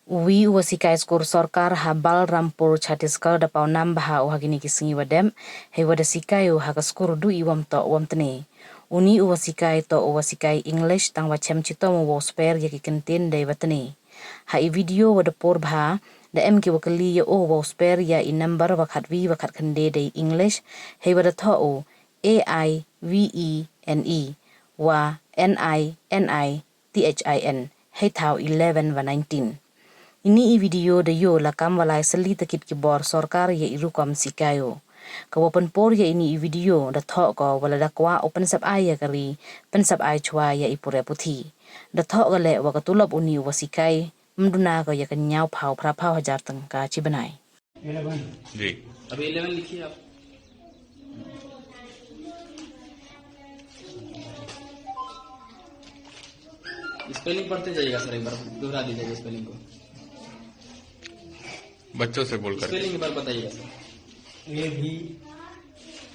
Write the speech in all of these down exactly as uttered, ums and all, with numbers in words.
Uwi u wa sikai skur sorkar ha Balrampur, Chhattisgarh da paw nam bha u ha kini ki sngi wa dep, hei wa da sikai u ha ka skur du i wam toh wam tne. Uni u wa sikai toh u wa sikai English, tang wa chem chitom u wow sper ya ki kyntien dei wa tne. Ha i video wa da por bha, da em ki wa kylli ya u wow sper ya i number wa khatwi wa khatkhyndai dei English, hei wa da thoh u A I V E N E, wa N I N I T H I N, hei thaw eleven wa nineteen. Ini i video da yoh la kam wa lai sylli takit ki bor sorkar ya i rukom sikai u. Ka wa pynpor ya ini i video da thoh ko wa la da kwah u pynsap ai ya ka ri, pynsap ai chwa ya i pure puthi. Da thoh ka le wa ka tulop uni u wa sikai, mduna ko ya ka ñiaw phaw phra phaw hajar tyngka chi bnai. Eleven. जी। अभी इलेवन लिखिए आप। स्पेलिंग पढ़ते जाइएगा सर, एक बार दोहरा दीजिएगा स्पेलिंग को। बच्चों से बोल कर। स्पेलिंग एक बार बताइएगा sir. A V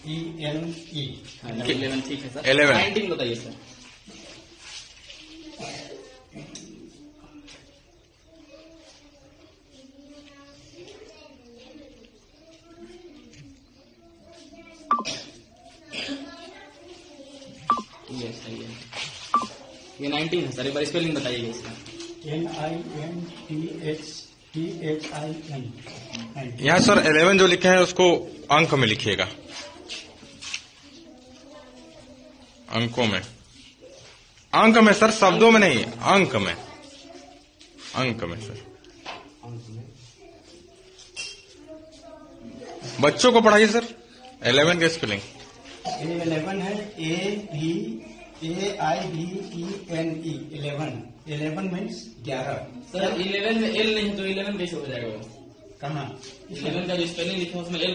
E N E। हाँ, इलेवन ठीक है सर। इलेवन। नाइनटीन बताइए सर। यस, सही है। ये नाइनटीन है सर, एक बार स्पेलिंग बताइएगा इसका। N I N T H T H I N। यहाँ सर इलेवन जो लिखा है उसको अंक में लिखिएगा। अंकों में। अंक में सर, शब्दों में नहीं, अंक में। अंक में सर। बच्चों को पढ़ाइए सर, इलेवन का स्पेलिंग। ये इलेवन है, A V, A I V E N E, eleven. Eleven means ग्यारह। सर, इलेवन में एल नहीं है, तो इलेवन कैसे हो जाएगा वो? कहाँ? इलेवन का जो स्पेलिंग लिखा है, उसमें एल